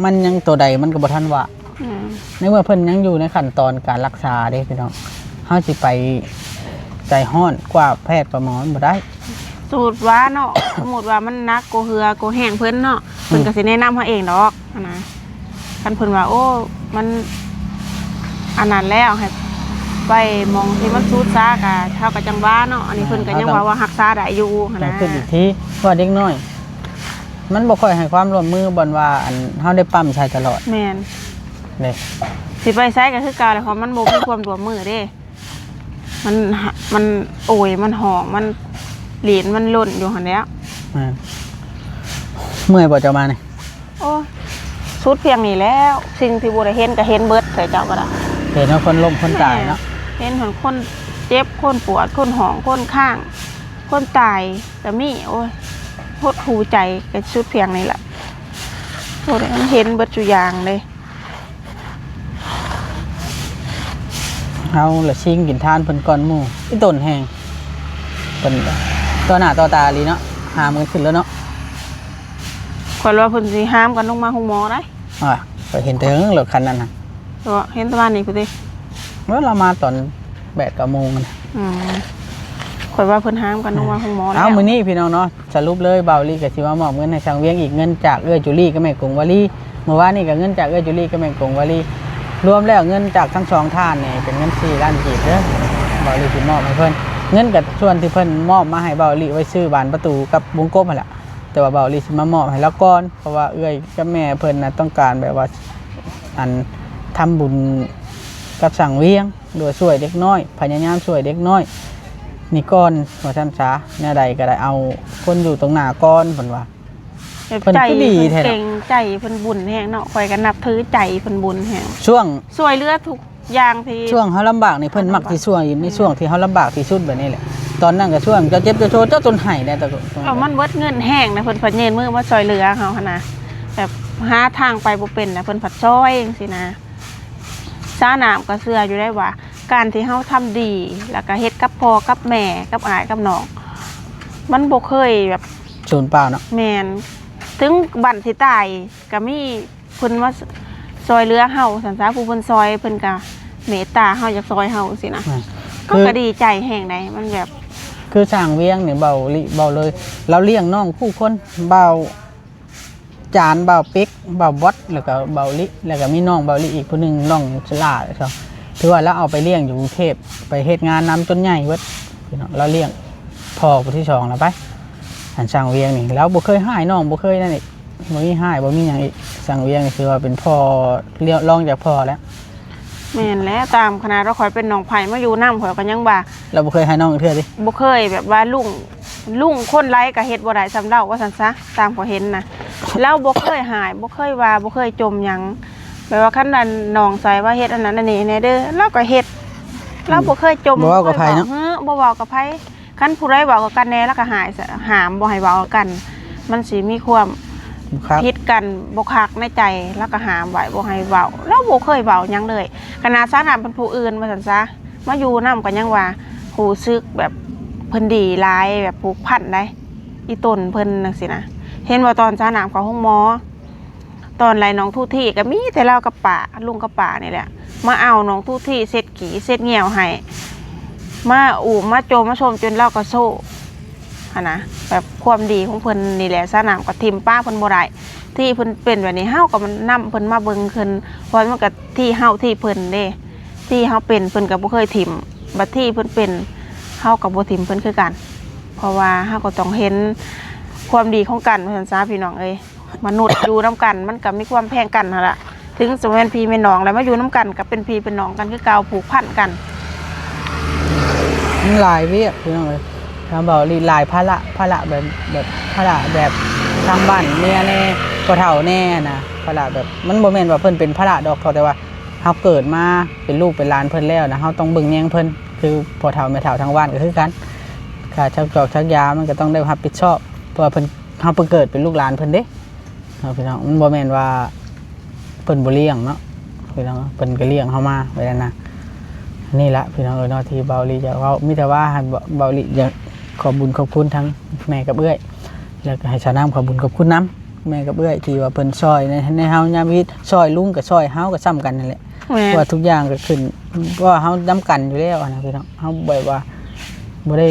ມັນຍັງໂຕໃດມັນກໍບໍ່ທັນວ່າ. ອືມ ໃນເມື່ອເພິ່ນຍັງຢູ່ໃນຂັ້ນຕອນການລັກສາເດ້ພີ່ນ້ອງ ເຮົາຊິໄປໃຈຮ້ອນກວ່າແພດກວ່າໝໍມັນບໍ່ໄດ້. ສົມມຸດວ່າເນາະ ສົມມຸດວ່າມັນໜັກກວ່າເຫື່ອກວ່າແຮງເພິ່ນເນາະ ເພິ່ນ ອືມ ກໍຊິແນະນຳເຮົາເອງດອກຫັ້ນນະ. ຄັນເພິ່ນວ່າ ໂອ້ ມັນອັນນັ້ນແລ້ວ ໃຫ້ໄປໝ່ອງທີ່ມັນສຸດຊາ ກະເຮົາກໍຈັ່ງວ່າເນາະ. ອັນນີ້ເພິ່ນກໍຍັງວ່າ ວ່າຮັກສາໄດ້ຢູ່ຫັ້ນນະ ຕ້ອງຄິດອີກທີ ເພາະວ່າເດັກນ້ອຍ ມັນບໍ່ຄ່ອຍໃຫ້ຄວາມຮ່ວມມືບ່ອນວ່າ ອັນ ເຮົາໄດ້ປ້ຳໃສ່ຕະຫຼອດ. ແມ່ນ ເດ້ ຊິໄປໃສກໍຄືເກົ່າແຫຼະ ເພາະມັນບໍ່ມີຄວາມຮ່ວມມືເດ້ ມັນ ມັນໂອຍ ມັນຮ້ອງ ມັນຫຼິ້ນ ມັນລົນຢູ່ຫັ້ນແຫຼ້ວ. ແມ່ນ. ເມື່ອຍບໍ່ເຈົ້າມານີ້? ໂອ້ຍ ສຸດພຽງນີ້ແລ້ວ ສິ່ງທີ່ບໍ່ໄດ້ເຫັນກໍເຫັນເບິດ ເຈົ້າກໍໄດ້ ເຫັນວ່າຄົນລົ້ມຄົນຕາຍເນາະ. ແມ່ນ. ເຫັນຮອດຄົນເຈັບ ຄົນປວດ ຄົນຮ້ອງ ຄົນຄ້າງ ຄົນຕາຍກໍມີ. ໂອ້ຍ ຫົດຫູ່ໃຈກໍສຸດພຽງນີ້ລະ. ໂອ້ຍ ມັນເຫັນເບິດສູ່ຢ່າງເດ້. ເຮົາລະຊິງກິນທານເພິ່ນກ່ອນໝູ່ ອີ່ຕົນແຮງ ເພິ່ນຕໍ່ໜ້າຕໍ່ຕາອີ່ຫຼີເນາະ ຫາມກັນຂຶ້ນແລ້ວເນາະ. ຂ້ອຍວ່າເພິ່ນຊິຫາມກັນລົງມາໂຮງໝໍໄດ໋. ອ່າ ຂ້ອຍເຫັນແຕ່ເຖິງລົດຄັນນັ້ນນະ ເຫັນແຕ່ວານນີ້ພຸ້ນຕິ. ເອີ ລາວມາຕອນແປດເກົ້າໂມງນະ. ອືມ ຂ້ອຍວ່າເພິ່ນຫາມກັນລົງມາໂຮງໝໍແລ້ວ. ເອົາ ມື້ນີ້ພີ່ນ້ອງເນາະ ສະຫຼຸບເລີຍ ບ່າວລີກໍຊິມາມອບເງິນໃຫ້ຊ່າງວຽງອີກ ເງິນຈາກເອື້ອຍຈູລີກັບແມ່ກົງວາລີ. ມື້ວານນີ້ກໍເງິນຈາກເອື້ອຍຈູລີກັບແມ່ກົງວາລີ. ລວມແລ້ວເງິນຈາກທັງສອງທ່ານນີ້ເປັນເງິນສີ່ລ້ານກີບເດີ ເບົາຫຼີຊິມອບໃຫ້ເພິ່ນ. ເງິນກໍສ່ວນທີ່ເພິ່ນມອບມາໃຫ້ເບົາຫຼີໄວ້ຊື້ບານປະຕູກັບວົງກົບຫັ້ນແຫຼະ ແຕ່ວ່າເບົາຫຼີຊິມາມອບໃຫ້ລາວກ່ອນ ເພາະວ່າເອື້ອຍກັບແມ່ເພິ່ນນະຕ້ອງການແບບວ່າ ອັນ ທຳບຸນກັບຊ່າງວຽງ ໂດຍຊ່ວຍເດັກນ້ອຍ ພະຍາຍາມຊ່ວຍເດັກນ້ອຍນີ້ກ່ອນ ວ່າຊັ້ນຊະ. ແນວໃດກໍໄດ້ເອົາຄົນຢູ່ຕົງໜ້າກ່ອນ ເພິ່ນວ່າ. ແບບ ເພິ່ນ ໃຈ ຄືດີ ເພິ່ນ ແທ້ ເກັ່ງໃຈ ເພິ່ນບຸນແຮງເນາະ ຂ້ອຍກໍນັບຖືໃຈເພິ່ນບຸນແຮງ. ຊ່ວງ ຊ່ວຍເຫຼືອທຸກຢ່າງທີ່ ຊ່ວງເຮົາລຳບາກນີ້ ເພິ່ນມັກຊິຊ່ວຍຢູ່ໃນ ອືມ ຊ່ວງທີ່ເຮົາລຳບາກທີ່ສຸດແບບນີ້ແຫຼະ. ຕອນນັ້ນກໍຊ່ວງເຈົ້າເຈັບເຈົ້າໂຊເຈົ້າຈົນໄຫ້ແດ່ ຕອນ ເອີ ມັນເບິດເງິນແຮງນະ ເພິ່ນພັດຍື່ນມືມາຊ່ວຍເຫຼືອເຮົາຫັ້ນນະ ແບບຫາທາງໄປບໍ່ເປັນນະ ເພິ່ນພັດຊ່ອຍຈັ່ງຊີ້ນະ. ສາວນ້ຳກໍເຊື່ອຢູ່ໄດ໋ວ່າ ການທີ່ເຮົາທຳດີ ແລ້ວກໍເຮັດກັບພໍ່ກັບແມ່ ກັບອ້າຍກັບນ້ອງ ມັນບໍ່ເຄີຍແບບສູນເປົ່າເນາະ. ແມ່ນ ເຖິງບັ້ນຊິຕາຍກໍມີເພິ່ນມາ ຊ- ຊ່ອຍເຫຼືອເຮົາຊັ້ນຊະ ຜູ້ເພິ່ນຊ່ອຍເພິ່ນກໍເມດຕາເຮົາ ຢາກຊ່ອຍເຮົາຊີ້ນະ. ແມ່ນ ເຮົາກໍ ຄື ດີໃຈແຮງໃດ໋ ມັນແບບ ຄືຊ່າງວຽງນີ້ ເບົາຫຼີເວົ້າເລີຍ ລາວລ້ຽງນ້ອງຄູ່ຄົນ ເບົາ ຈານ ເບົາເປັກ ເບົາບອດ ແລ້ວກໍເບົາລິ ແລ້ວກໍມີນ້ອງເບົາລິອີກຜູ້ໜຶ່ງ ນ້ອງສະຫຼາດ ຖືວ່າລາວເອົາໄປລ້ຽງຢູ່ກຸງເທບ ໄປເຮັດງານນຳຈົນໃຫຍ່ເບິດພີ່ນ້ອງ. ລາວລ້ຽງພໍ່ຜູ້ທີສອງລະໄປ ອັນຊ່າງວຽງນີ້ ລາວບໍ່ເຄີຍຮ້າຍນ້ອງ ບໍ່ເຄີຍນັ້ນອີກ ບໍ່ມີຮ້າຍບໍ່ມີຫຍັງອີກ. ຊ່າງວຽງນີ້ຖືວ່າເປັນພໍ່ ລ- ລອງຈາກພໍ່ແລ້ວ. ແມ່ນແຫຼະ ຕາມຂະໜາດວ່າຂ້ອຍເປັນນ້ອງໃພ້ມາຢູ່ນຳ ຂ້ອຍກໍຍັງວ່າ ລາວບໍ່ເຄີຍຮ້າຍນ້ອງຈັກເທື່ອຕິ? ບໍ່ເຄີຍ ແບບວ່າລຸ້ງ ລຸ້ງຄົນໃດກໍເຮັດບໍ່ໄດ້ສ່ຳລາວ ວ່າຊັ້ນຊະ ຕາມຂ້ອຍເຫັນນະ. ລາວບໍ່ເຄີຍຮ້າຍ ບໍ່ເຄີຍວ່າ ບໍ່ເຄີຍຈົ່ມຫຍັງ ແບບວ່າຄັນອັນນ້ອງໃສ່ວ່າເຮັດອັນນັ້ນອັນນີ້ແດ່ເດີ ລາວກໍເຮັດ ລາວບໍ່ເຄີຍຈົ່ມ ບໍ່ເວົ້າກັບໃຜເນາະ ເອີ ບໍ່ເວົ້າກັບໃຜ. ຄັນຜູ້ໃດເວົ້າກັບກັນແດ່ ລາວກໍຫ້າມ ຫ້າມບໍ່ໃຫ້ເວົ້າກັນ ມັນຊິມີຄວາມຜິດກັນບໍ່ຄັກໃນໃຈ ລາວກໍຫ້າມໄວ້ບໍ່ໃຫ້ເວົ້າ. ລາວບໍ່ເຄີຍເວົ້າຫຍັງເລີຍ ຂະໜາດສາວນ້ຳເປັນຜູ້ອື່ນວ່າຊັ້ນຊະ ມາຢູ່ນຳກໍຍັງວ່າຮູ້ສຶກແບບເພິ່ນດີຫຼາຍ ແບບຜູກພັນໃດ໋ ອີ່ຕົນເພິ່ນຈັ່ງຊີ້ນະ. ເຫັນບໍ່ ຕອນສາວນ້ຳເຂົ້າໂຮງໝໍ ຕອນໄລ່ນ້ອງທູທີກໍມີແຕ່ລາວກັບປ້າ ລຸງກັບປ້ານີ້ແຫຼະ ມາເອົານ້ອງທູທີເຊັດຂີ້ເຊັດຍ່ຽວໃຫ້ ມາອູ້ມມາໂຈມມາຊົມຈົນລາວກໍໂຊຫັ້ນນະ. ແບບຄວາມດີຂອງເພິ່ນນີ້ແຫຼະ ສາວນ້ຳກໍຖິ້ມປະເພິ່ນບໍ່ໄດ້. ທີ່ເພິ່ນເປັນແບບນີ້ ເຮົາກໍນຳເພິ່ນມາເບິ່ງຂຶ້ນ ເພາະມັນກໍທີ່ເຮົາທີ່ເພິ່ນເດ້ ທີ່ເຮົາເປັນເພິ່ນກໍບໍ່ເຄີຍຖິ້ມ ບັດທີ່ເພິ່ນເປັນ ເຮົາກໍບໍ່ຖິ້ມເພິ່ນຄືກັນ ເພາະວ່າເຮົາກໍຕ້ອງເຫັນຄວາມດີຂອງກັນວ່າຊັ້ນຊະ ພີ່ນ້ອງເອີຍ. ມະນຸດຢູ່ນຳກັນ ມັນກໍມີຄວາມແພງກັນຫັ້ນລະ ເຖິງຊິແມ່ນພີ່ແມ່ນນ້ອງແລ້ວ ມາຢູ່ນຳກັນກໍເປັນພີ່ເປັນນ້ອງກັນຄືເກົ່າ ຜູກພັນກັນ. ມັນຫຼາຍວຽກພີ່ນ້ອງເອີຍ ທາງເບົາຫຼີຫຼາຍພາລະ ພາລະແບບ ແບບພາລະແບບທາງບ້ານເມຍແດ່ ພໍ່ເຖົ້າແດ່ນະ ພາລະແບບ ມັນບໍ່ແມ່ນວ່າເພິ່ນເປັນພາລະດອກ ເພາະແຕ່ວ່າເຮົາເກີດມາເປັນລູກເປັນຫຼານເພິ່ນແລ້ວນະ ເຮົາຕ້ອງເບິ່ງແຍງເພິ່ນ ຄືພໍ່ເຖົ້າແມ່ເຖົ້າທາງບ້ານກໍຄືກັນ ຄ່າຊັກຈອກຊັກຢາມັນກໍຕ້ອງໄດ້ຮັບຜິດຊອບ ເພາະວ່າເພິ່ນ ເຮົາໄປເກີດເປັນລູກຫຼານເພິ່ນເດ້. ເນາະ ພີ່ນ້ອງ ມັນບໍ່ແມ່ນວ່າເພິ່ນບໍ່ລ້ຽງເນາະ ພີ່ນ້ອງ ເພິ່ນກໍລ້ຽງເຮົາມາໄວ້ນັ້ນນະ. ນີ້ລະ ພີ່ນ້ອງເອີຍເນາະ ທີ່ເບົາຫຼີຢາກເວົ້າ ມີແຕ່ວ່າໃຫ້ເບົາ ເບົາຫຼີຢາກຂອບບຸນຂອບຄຸນທັງແມ່ກັບເອື້ອຍ ແລ້ວກໍໃຫ້ສາວນ້ຳຂອບບຸນຂອບຄຸນນຳ ແມ່ກັບເອື້ອຍ ທີ່ວ່າເພິ່ນຊ່ອຍໃນ ໃນເຮົາຍາມວິກິດ ຊ່ອຍລຸງກໍຊ່ອຍເຮົາ ກໍສ່ຳກັນນັ້ນແຫຼະ. ແມ່ນ ເພາະວ່າທຸກຢ່າງກໍຂຶ້ນ ເພາະວ່າເຮົານຳກັນຢູ່ແລ້ວຫັ້ນນະ ພີ່ນ້ອງ ເຮົາແບບວ່າບໍ່ໄດ້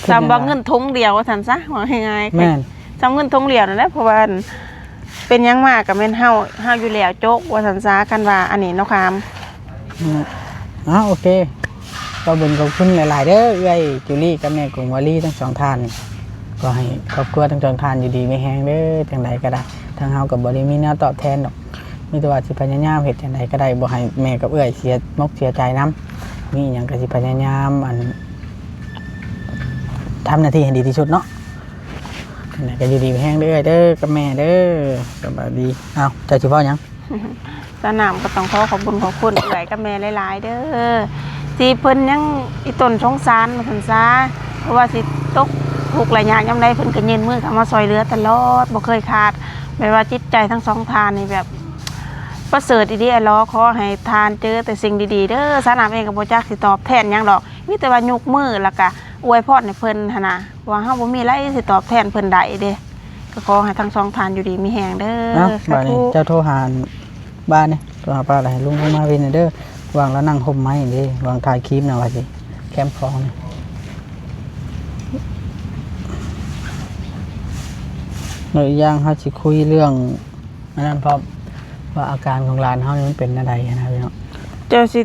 ສ່ຳວ່າເງິນຖົງດຽວວ່າຊັ້ນຊະ ເວົ້າງ່າຍໆ ແມ່ນ ສ່ຳເງິນຖົງດຽວນັ້ນແຫຼະ ເພາະວ່າ ເປັນຫຍັງມາກໍແມ່ນເຮົາ ເຮົາຢູ່ແລ້ວ ຈົບ ວ່າຊັ້ນຊະ ຄັນວ່າອັນນີ້ເນາະຄາມ. ອືມ ເອົາ ໂອເຄ ຂໍບຸນຂອບຄຸນຫຼາຍໆເດີ ເອື້ອຍຈູລີກັບແມ່ກົງວາລີທັງສອງທ່ານ ຂໍໃຫ້ຄອບຄົວທັງສອງທ່ານຢູ່ດີມີແຮງເດີ. ຈັ່ງໃດກໍໄດ້ ທາງເຮົາກໍບໍ່ໄດ້ມີແນວຕອບແທນດອກ ມີແຕ່ວ່າຊິພະຍາຍາມເຮັດຈັ່ງໃດກໍໄດ້ ບໍ່ໃຫ້ແມ່ກັບເອື້ອຍເສຍມົກເສຍໃຈນຳ ມີຫຍັງກໍຊິພະຍາຍາມ ອັນ ທຳໜ້າທີ່ໃຫ້ດີທີ່ສຸດເນາະ. ຈັ່ງໃດກໍຢູ່ດີມີແຮງເດີເອື້ອຍເດີກັບແມ່ເດີ. ສະບາຍດີ. ອ້າວ ເຈົ້າຊິເວົ້າຫຍັງ? ສາວນ້ຳກໍຕ້ອງຂໍຂອບບຸນຂອບຄຸນເອື້ອຍກັບແມ່ຫຼາຍໆເດີ ທີ່ເພິ່ນຍັງອີ່ຕົນສົງສານວ່າຊັ້ນຊະ ບໍ່ວ່າຊິຕົກທຸກໄລຍະຍາມໃດ ເພິ່ນກໍຍື່ນມືເຂົ້າມາຊ່ວຍເຫຼືອຕະຫຼອດ ບໍ່ເຄີຍຂາດ. ແມ່ນວ່າຈິດໃຈທັງສອງທ່ານນີ້ແບບປະເສີດອີ່ຫຼີຫຼໍ. ຂໍໃຫ້ທ່ານເຈີແຕ່ສິ່ງດີໆເດີ. ສາວນ້ຳເອງກໍບໍ່ຈັກຊິຕອບແທນຫຍັງດອກ ມີແຕ່ວ່າຍົກມື ແລ້ວກໍອວຍພອນໃຫ້ເພິ່ນຫັ້ນນະ ເພາະວ່າເຮົາບໍ່ມີໃດຊິຕອບແທນເພິ່ນໄດ້ເດ້ ກໍຂໍໃຫ້ທັງສອງທ່ານຢູ່ດີມີແຮງເດີ. ເອົ້າ ສາທຸ. ບາດນີ້ເຈົ້າໂທຫາປ້ານີ້ ໂທຫາປ້າ ແລ້ວໃຫ້ລຸງລົງມາເວັນແດ່ເດີ ຫວ່າງລາວນັ່ງຮົ່ມໄມ້ເດ້ ຫວ່າງຖ່າຍຄລິບນະ ວ່າຊິແຄມຂອງນີ້ ແລ້ວອີກຢ່າງເຮົາຊິຄຸຍເລື່ອງ ອັນນັ້ນພ້ອມ ວ່າອາການຂອງຫຼານເຮົານີ້ມັນເປັນແນວໃດຫັ້ນນະພີ່ນ້ອງ. ເຈົ້າຊິ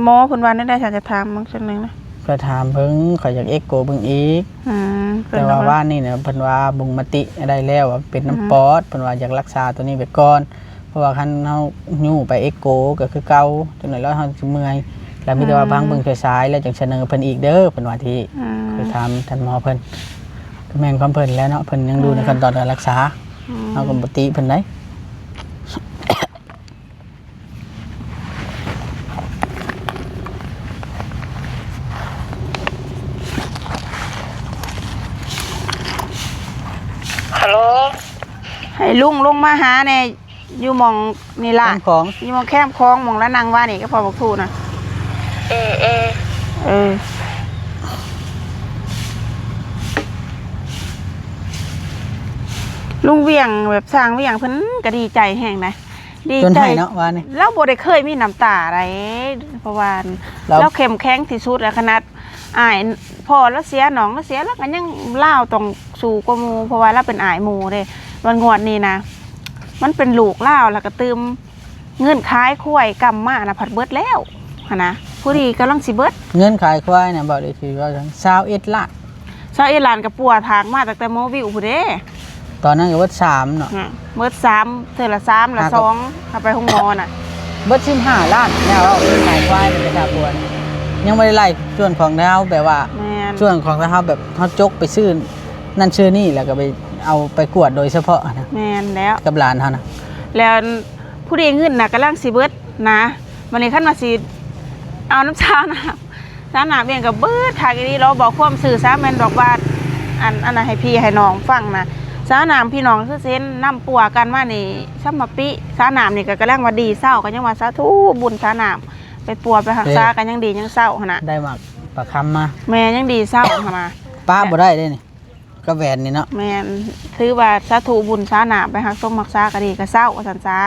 ໝໍເພິ່ນວ່າແນວໃດ? ຂ້ອຍຈະຖາມເບິ່ງເທື່ອໜຶ່ງນະ. ຂ້ອຍຖາມເບິ່ງ ຂ້ອຍຢາກເອັກໂກເບິ່ງອີກ. ອືມ ແຕ່ວ່າວານນີ້ນະ ເພິ່ນວ່າບົ່ງມະຕິໄດ້ແລ້ວວ່າເປັນນ້ຳປອດ. ອືມ ເພິ່ນວ່າຢາກລັກສາໂຕນີ້ໄປກ່ອນ ເພາະວ່າຄັນເຮົາຍູ້ໄປເອັກໂກກໍຄືເກົ່າ ຈັ່ງໃດແລ້ວເຮົາຊິເມື່ອຍ. ແລ້ວມີແຕ່ວ່າ ອືມ ພັງເບິ່ງສາຍໆ ແລ້ວຈັ່ງສະເໜີເພິ່ນອີກເດີ ເພິ່ນວ່າທີ່. ອືມ ຂ້ອຍຖາມທ່ານໝໍເພິ່ນ ກໍແມ່ນຄວາມເພິ່ນແຫຼະເນາະ ເພິ່ນຍັງຢູ່ໃນ ອືມ ຂັ້ນຕອນການລັກສາ. ອືມ ເຮົາກໍບໍ່ຕິເພິ່ນໃດ. ຮັລໂຫຼ ໃຫ້ລຸງລົງມາຫາແດ່ ຢູ່ໝ່ອງນີ້ລະ ແຄມຂອງ ຢູ່ໝ່ອງແຄມຂອງ ໝ່ອງລະນັ່ງວ່ານີ້ກັບພໍ່ບັກທູນະ. ເອີໆ ເອີ ລຸງວຽງ ແບບຊ່າງວຽງເພິ່ນກໍດີໃຈແຮງນະ. ດີໃຈເນາະວ່ານີ້ ລາວບໍ່ໄດ້ເຄີຍມີນ້ຳຕາໃດ ເພາະວ່າລາວເຂັ້ມແຂງທີ່ສຸດແລ້ວ. ຂະໜາດອ້າຍພໍ່ລາວເສຍ ນ້ອງລາວເສຍ ລາວກໍຍັງ ລາວຕ້ອງສູ້ກວ່າໝູ່ ເພາະວ່າລາວເປັນອ້າຍໝູ່ເດ້. ບາດງວດນີ້ນະ ມັນເປັນລູກລາວ ແລ້ວກໍຕື່ມເງິນຂາຍຄວາຍກຳມານະ ພັດເບິດແລ້ວຫັ້ນນະ ພໍດີກຳລັງຊິເບິດ. ເງິນຂາຍຄວາຍນະ ເວົ້າໄດ້ຖືກວ່າຊາວເອັດລ້ານ ຊາວເອັດລ້ານກໍປົວຖາກມາຕັ້ງແຕ່ໝໍວິວພຸ້ນເດ້. ຕອນນັ້ນກໍເບິດສາມເນາະ ອືມ ເບິດສາມ ເທື່ອລະສາມ ລະສອງ ເຮົາໄປໂຮງໝໍນະ ເບິດສິບຫ້າລ້ານ. ແລ້ວເອົາເງິນຂາຍຄວາຍໄປຊາບປວນ ຍັງບໍ່ໄດ້ໄລ່ສ່ວນຂອງເຮົາ ແບບວ່າ ແມ່ນ ສ່ວນຂອງເຮົາ ແບບເຮົາຈົກໄປຊື້ນັ້ນຊື້ນີ້ ແລ້ວກໍໄປເອົາໄປກວດໂດຍສະເພາະນະ. ແມ່ນແລ້ວ ກັບຫຼານເຮົານະ ແລ້ວ ຜູ້ທີ່ເງິນນະກຳລັງຊິເບິດນະ. ບັດນີ້ຄັນວ່າຊິເອົານຳຊາວນ້ຳ ຊາວນ້ຳເອງກໍເບິດຄັກອີ່ຫຼີ. ລອງເວົ້າຄວາມຊື່ຊະ ແມ່ນດອກວ່າ ອັນ ອັນນັ້ນໃຫ້ພີ່ໃຫ້ນ້ອງຟັງນະ. ຊາວນ້ຳ ພີ່ນ້ອງຄືຊິເຫັນນຳປົວກັນມານີ້ ສຳມະປີ ຊາວນ້ຳນີ້ກໍກຳລັງວ່າດີເຊົາ ກໍຍັງວ່າສາທຸບຸນຊາວນ້ຳ ໄປປົວໄປຮັກສາກໍຍັງດີຍັງເຊົາຫັ້ນນະ. ໄດ້ໝາກປາຄຳມາ ແມ່ນ ຍັງດີເຊົາຫັ້ນນະ ປະບໍ່ໄດ້ເດ້ນີ້. ກັບແຫວນນີ້ເນາະ ແມ່ນ ຖືວ່າສາທຸບຸນຊາວນ້ຳ ໄປຮັກສົມຮັກສາກໍດີກໍເຊົາ ວ່າຊັ້ນຊະ.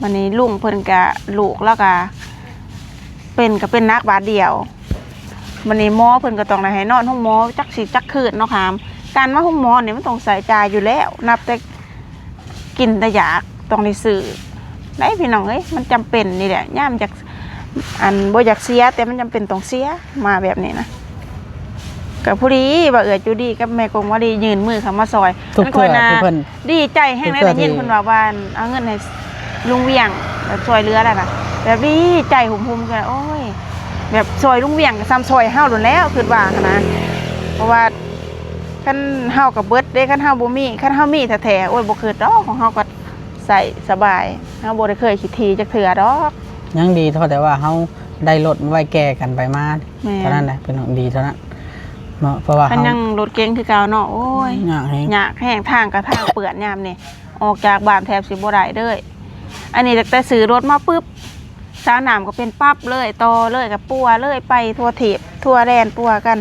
ບັດນີ້ລຸງເພິ່ນກະ ລູກລາວກະເປັນ ກະເປັນໜັກບາດດຽວ. ບັດນີ້ໝໍເພິ່ນກໍຕ້ອງໄດ້ໃຫ້ນອນໂຮງໝໍຈັກຊິຈັກຄືນເນາະ ຄຳ ການມາໂຮງໝໍນີ້ມັນຕ້ອງໃຊ້ຈ່າຍຢູ່ແລ້ວ ນັບແຕ່ ກິນແຕ່ຢາກ ຕ້ອງໄດ້ຊື້ໄດ໋ພີ່ນ້ອງເອີຍ. ມັນຈຳເປັນນີ້ແຫຼະ ຍາມຢາກ ອັນ ບໍ່ຢາກເສຍ ແຕ່ມັນຈຳເປັນຕ້ອງເສຍ ມາແບບນີ້ນະ. ກໍພໍດີວ່າເອື້ອຍຈູດີກັບແມ່ກົງວາລີຍື່ນມືເຂົ້າມາຊ່ອຍ ທຸກເທື່ອທີ່ເພິ່ນ ດີໃຈແຮງເລີຍ ໄດ້ຍິນເພິ່ນວ່າ ວ່າເອົາເງິນໃຫ້ລຸງວຽງ ແບບຊ່ວຍເຫຼືອແລ້ວນະ ແບບດີໃຈຫຸ້ມໆ ກໍ ໂອ້ຍ ແບບຊ່ອຍລຸງວຽງກໍສ່ຳຊ່ອຍເຮົາໂລດແລ້ວ ຄິດວ່າຫັ້ນນະ. ເພາະວ່າ ຄັນເຮົາກໍເບິດເດ້ ຄັນເຮົາບໍ່ມີ ຄັນເຮົາມີແທ້ໆ ໂອ້ຍ ບໍ່ຄິດດອກ ຂອງເຮົາກໍໃຊ້ສະບາຍ ເຮົາບໍ່ໄດ້ເຄີຍຂີ້ຖີ່ຈັກເທື່ອດອກ. ຍັງດີເທົ່າແຕ່ວ່າເຮົາໄດ້ລົດໄວ້ແກ່ກັນໄປມາ ແມ່ນ ເທົ່ານັ້ນແຫຼະ ເປັນຫຍັງດີເທົ່ານັ້ນເນາະ. ເພາະວ່າ ຄັນຍັງລົດເກັງຄືເກົ່າເນາະ ໂອ້ຍ ຍາກແຮງ ຍາກແຮງ ທາງກໍທາງເປື້ອນຍາມນີ້ ອອກຈາກບ້ານແທບຊິບໍ່ໄດ້ເລີຍ. ອັນນີ້ຕັ້ງແຕ່ຊື້ລົດມາປຶບ ສານ້ຳກໍເປັນປັບເລີຍ ຕໍ່ເລີຍ ກໍປົວເລີຍ ໄປທົ່ວເທບທົ່ວແດນ ປົວກັນ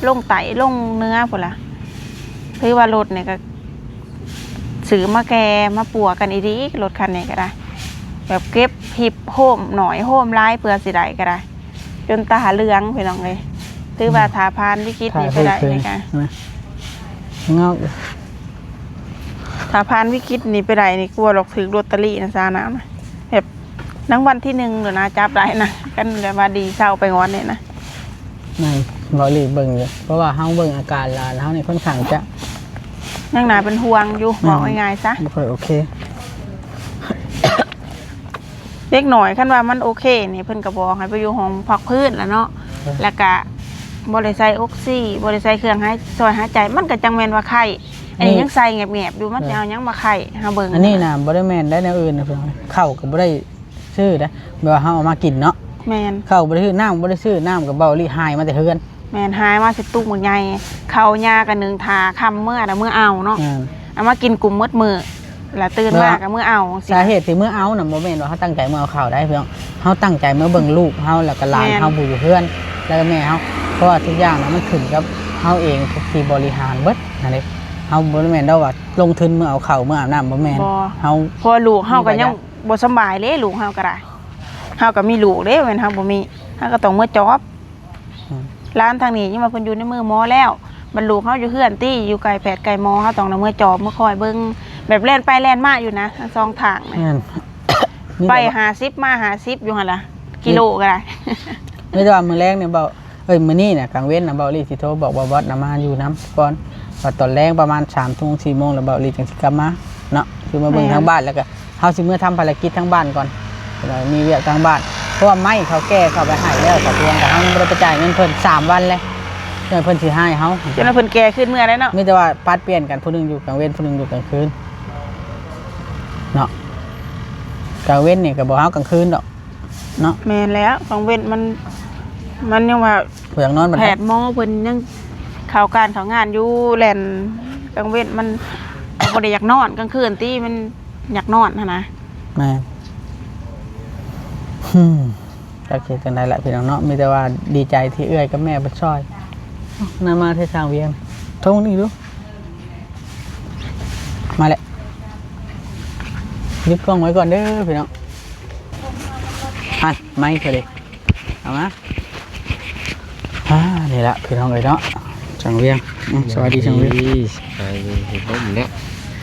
ລົງໃຕ້ລົງເໜືອພຸ້ນລະ. ຖືວ່າລົດນີ້ກໍຊື້ມາແກ່ມາປົວກັນອີ່ຫຼີ ລົດຄັນນີ້ກໍໄດ້ ແບບເກັບຮິບໂຮມໜ້ອຍໂຮມຫຼາຍ ເພື່ອຊິໄດ້ກໍໄດ້ ຈົນຕາເຫຼືອງພີ່ນ້ອງເອີຍ. ຖືວ່າ ອືມ ຖ້າຜ່ານວິກິດນີ້ໄປໄດ້ນີ້ກະ ເງົາ ຖ້າຜ່ານວິກິດນີ້ໄປໄດ້ນີ້ ກວ່າລອກຖືກລອດຕະລີ້ນະ ສານ້ຳນະ ແບບ ລາງວັນທີໜຶ່ງໂລດນະ ຈັບໄດ້ນະ ຄັນແບບວ່າດີເຊົາໄປງວດນີ້ນະ. ແມ່ນ ເວົ້າອີ່ຫຼີເບິ່ງຢູ່ ເພາະວ່າເຮົາເບິ່ງອາການຫຼານເຮົານີ້ ຂ້ອນຂ້າງຈະ ຍັງໜ້າເປັນຫ່ວງຢູ່ ແມ່ນ ເວົ້າງ່າຍໆຊະ ບໍ່ຄ່ອຍໂອເຄ. ເດັກນ້ອຍຄັນວ່າມັນໂອເຄນີ້ ເພິ່ນກໍບອກໃຫ້ໄປຢູ່ຫ້ອງພັກພື້ນລະເນາະ ເອີ ແລ້ວກະບໍ່ໄດ້ໃສ່ອົກຊີ ບໍ່ໄດ້ໃສ່ເຄື່ອງຫາຍ ຊ່ອຍຫາຍໃຈ ມັນກໍຈັ່ງແມ່ນວ່າໄຂ້. ອັນນີ້ຍັງໃສ່ແງບໆຢູ່ ມັນ ເອີ ຊິເອົາຫຍັງມາໄຂ້ ເຮົາເບິ່ງ ອັນນີ້ນະ ບໍ່ໄດ້ແມ່ນໄດ້ແນວອື່ນນະ ເຂົ້າກໍບໍ່ໄດ້ຊື້ໄດ໋ ແບບວ່າເຮົາເອົາມາກິນເນາະ. ແມ່ນ ເຂົ້າບໍ່ໄດ້ຊື້ ນ້ຳບໍ່ໄດ້ຊື້ ນ້ຳກໍເວົ້າລີ້ ຫາຍມາແຕ່ເຮືອນ. ແມ່ນ ຫາຍມາໃສ່ຕຸກບັກໃຫຍ່ ເຂົ້າຍາກໍໜຶ່ງຖ້າຄ່ຳເມືອ ແລ້ວເມືອເອົາເນາະ. ແມ່ນ ເອົາມາກິນກຸ້ມໝົດມື້ ລະຕື່ນມາກໍເມືອເອົາຈັ່ງຊີ້. ສາເຫດທີ່ເມືອເອົານະ ບໍ່ແມ່ນວ່າເຮົາຕັ້ງໃຈເມືອເອົາເຂົ້າໄດ໋ພີ່ນ້ອງ ເຮົາຕັ້ງໃຈເມືອເບິ່ງລູກເຮົາ ແລ້ວກໍຫຼານເຮົາ ແມ່ນ ຜູ້ຢູ່ເຮືອນ ແລ້ວກໍແມ່ເຮົາ. ເພາະວ່າທຸກຢ່າງນະ ມັນຂຶ້ນກັບເຮົາເອງທີ່ບໍລິຫານເບິດຫັ້ນເດ້. ເຮົາບໍ່ໄດ້ແມ່ນດອກວ່າລົງທຶນເມືອເອົາເຂົ້າ ເມືອອາບນ້ຳ ບໍ່ແມ່ນ. ເຮົາ ເພາະວ່າລູກເຮົາກໍຍັງບໍ່ສຳບາຍເດ້ ລູກເຮົາກໍໄດ້ ເຮົາກໍມີລູກເດ້ ແມ່ນເຮົາບໍ່ມີ ເຮົາກໍຕ້ອງເມືອຈອບ. ອືມ ຫຼານທາງນີ້ຍັງວ່າເພິ່ນຢູ່ໃນມືໝໍແລ້ວ ບັດລູກເຮົາຢູ່ເຮືອນຕິ ຢູ່ໃກ້ແພດໃກ້ໝໍ ເຮົາຕ້ອງໄດ້ເມືອຈອບ ເມືອຄອຍເບິ່ງ ແບບແລ່ນໄປແລ່ນມາຢູ່ນະ ທັງສອງທາງ. ແມ່ນ ມີແຕ່ວ່າ ໄປຫ້າສິບ ມາຫ້າສິບ ຢູ່ຫັ້ນລະ ກິໂລກໍໄດ້. ມີແຕ່ວ່າມື້ແລງນີ້ເບົາ ເອີຍ ມື້ນີ້ນະ ກາງເວັນນະ ເບົາລີຊິໂທບອກບ່າວບອດນະ ມາຢູ່ນຳກ່ອນ ວ່າຕອນແລງປະມານສາມໂມງ ສີ່ໂມງ ແລ້ວເບົາລີຈັ່ງຊິກັບມາເນາະ ຄືມາເບິ່ງ ແມ່ນ ທາງບ້ານ ແລ້ວກໍເຮົາຊິເມືອທຳພາລະກິດທາງບ້ານກ່ອນ ເພາະວ່າມີວຽກທາງບ້ານ ເພາະວ່າໄມ້ເຂົາແກ່ເຂົາໄປໃຫ້ແລ້ວ ສະພວງ ແຕ່ເຮົາຍັງບໍ່ໄດ້ໄປຈ່າຍເງິນເພິ່ນສາມວັນແລ້ວ ເພິ່ນຊິໃຫ້ເຮົາ ຈົນວ່າເພິ່ນແກ່ຄືນເມືອແລ້ວເນາະ. ມີແຕ່ວ່າປັດປ່ຽນກັນ ຜູ້ໜຶ່ງຢູ່ກາງເວັນ ຜູ້ໜຶ່ງຢູ່ກາງຄືນເນາະ ກາງເວັນນີ້ກໍບໍ່ເຮົາກາງຄືນດອກ ເນາະ ແມ່ນແລ້ວ ກາງເວັນມັນ ມັນຍັງວ່າ ຜູ້ຢາກນອນບັດ ແພດໝໍເພິ່ນຍັງເຂົ້າການເຂົ້າງານຢູ່ ແລ່ນ ກາງເວັນມັນບໍ່ໄດ້ຢາກນອນ ກາງຄືນຕິມັນຢາກນອນຫັ້ນນະ. ແມ່ນ ຮຶມ ຈັກຊິເຮັດຈັ່ງໃດລະພີ່ນ້ອງເນາະ ມີແຕ່ວ່າດີໃຈທີ່ເອື້ອຍກັບແມ່ເພິ່ນຊ່ອຍ. ນຳມາແທ້ຊ່າງວຽງ ໂທນີ້ດູ. ມາແລ້ວ ຍຶດກ້ອງໄວ້ກ່ອນເດີພີ່ນ້ອງ ຫັ້ນ ໄມ້ເຂົາເດ້ ເອົາມາ ອ່າ ນີ້ລະພີ່ນ້ອງເອີຍເນາະ ຊ່າງວຽງ ອືມ ສະບາຍດີຊ່າງວຽງ ສະບາຍດີ ລົມແລ້ວ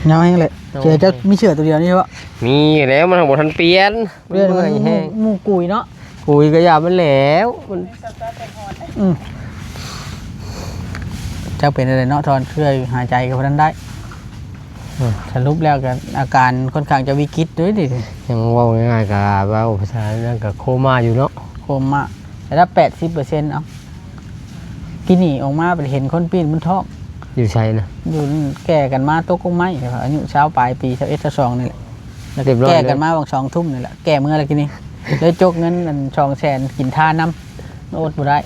ໜາວແຮງເລີຍ ເສື້ອເຈົ້າມີເສື້ອຕົວດຽວນີ້ເບາະ? ມີແລ້ວ ມັນບໍ່ທັນປ່ຽນ ເລື່ອຍ ມັນ ມັນແຮງ ໝູ່ກຸຍເນາະ ກຸຍກະຢາມັນແຫຼວ ມັນ ອືມ ຈັກເປັນແນວໃດເນາະ ຖອນເຄື່ອຍຫາຍໃຈກໍບໍ່ທັນໄດ້ ອືມ ສະຫຼຸບແລ້ວກໍອາການຄ່ອນຂ້າງຈະວິກິດເດ້ ຍັງເວົ້າງ່າຍໆ ກະເວົ້າພາສານັ້ນກະໂຄມ່າຢູ່ເນາະ ໂຄມ່າ ລະດັບແປດສິບເປີເຊັນ ເອົາ ກີ້ນີ້ອອກມາໄປເຫັນຄົນປີ້ນມັນທ້ອງ ຢູ່ໃສນະ? ຢູ່ແກ່ກັນມາຕົກກົກໄມ້ ອາຍຸຊາວປາຍປີ ຊາວເອັດ ຊາວສອງນີ້ແຫຼະ ແລ້ວແກ່ກັນມາຫວ່າງສອງທຸ່ມນີ້ແຫຼະ ແກ່ເມືອແລ້ວກີ້ນີ້ ເລີຍຈົກເງິນອັນສອງແສນກິນທານນຳ ອດບໍ່ໄດ້